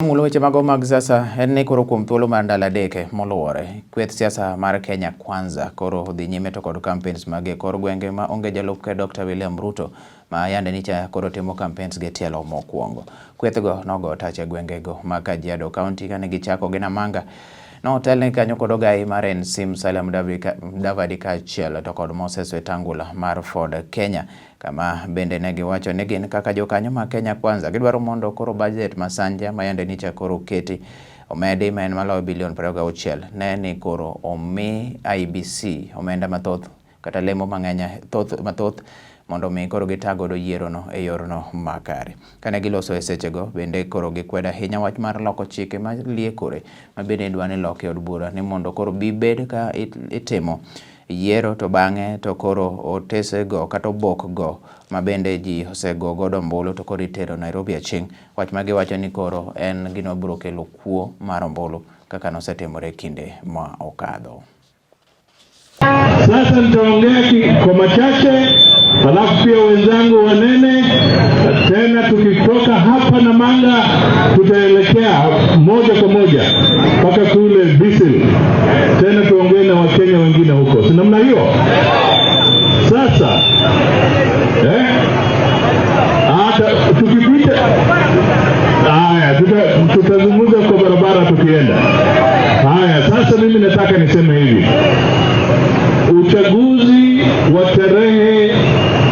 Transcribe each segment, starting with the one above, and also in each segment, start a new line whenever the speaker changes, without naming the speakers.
Mulo weche mago mag siasa en ni koro kuom thuolo mar ndalo 3 moluwore, kweth siasa mar Kenya Kwanza koro odhi nyime to kod campaigns mage e kor gwenge ma onge jalup ker Dr. William Ruto ma yande nicha koro timo campaigns gi tielo mokwongo. Kwethgo nogo tach e gwengego ma Kajiado County kane gichako gi Namanga. Notelne kanyo kod ogai mar NC Musalia Mudavadi kaachiel to kod Moses Wetangula mar Ford Kenya, kama bende ne giwacho ni gin kaka jokanyo mag Kenya Kwanza gidwaro mondo koro budget masanja ma yande nicha koro keti omedi ma en maloyo bilion 26 ne ni koro omi IEBC omenda mathoth kata lemo mang'eny thoth mathoth mondo mi koro gita godo yierono e yorno makare. Kane giloso e sechego bende koro gikwedo ahinya wach mar loko chike ma liekore ma bende idwa ni loki e od bura ni mondo koro bibed ka itimo yiero to bang'e to koro otesego kata obok go ma bende ji osego godo ombulu to koro itero Nairobi aching'. Wach ma giwacho ni koro en gino biro kelo kuo mar ombulu kaka nosetimore kinde ma okadho.
Sasa nitaongea kwa machache, alafu pia wenzangu wanene tena. Tukitoka hapa Namanga tutaelekea moja kwa moja mpaka kule Bisil, tena tuongee na Wakenya wengine huko, si namna hiyo? Sasa hata tukipita haya, tutazungumza kwa barabara tukienda. Haya, sasa mimi nataka niseme hivi: uchaguzi wa tarehe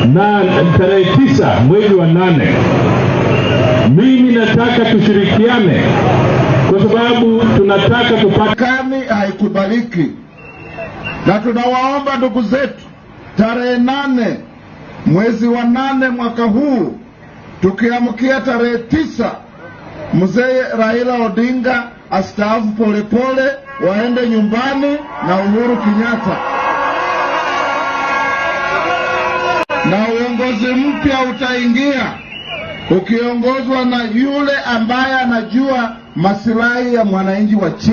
9 mwezi wa 8, mimi nataka tushirikiane kwa sababu tunataka tupate.
Kani haikubaliki, na tunawaomba ndugu zetu, tarehe 8 mwezi wa 8 mwaka huu, tukiamkia tarehe 9, mzee Raila Odinga astaafu polepole, waende nyumbani na Uhuru Kenyatta, na uongozi mpya utaingia ukiongozwa na yule ambaye anajua masilahi ya mwananchi wa chini.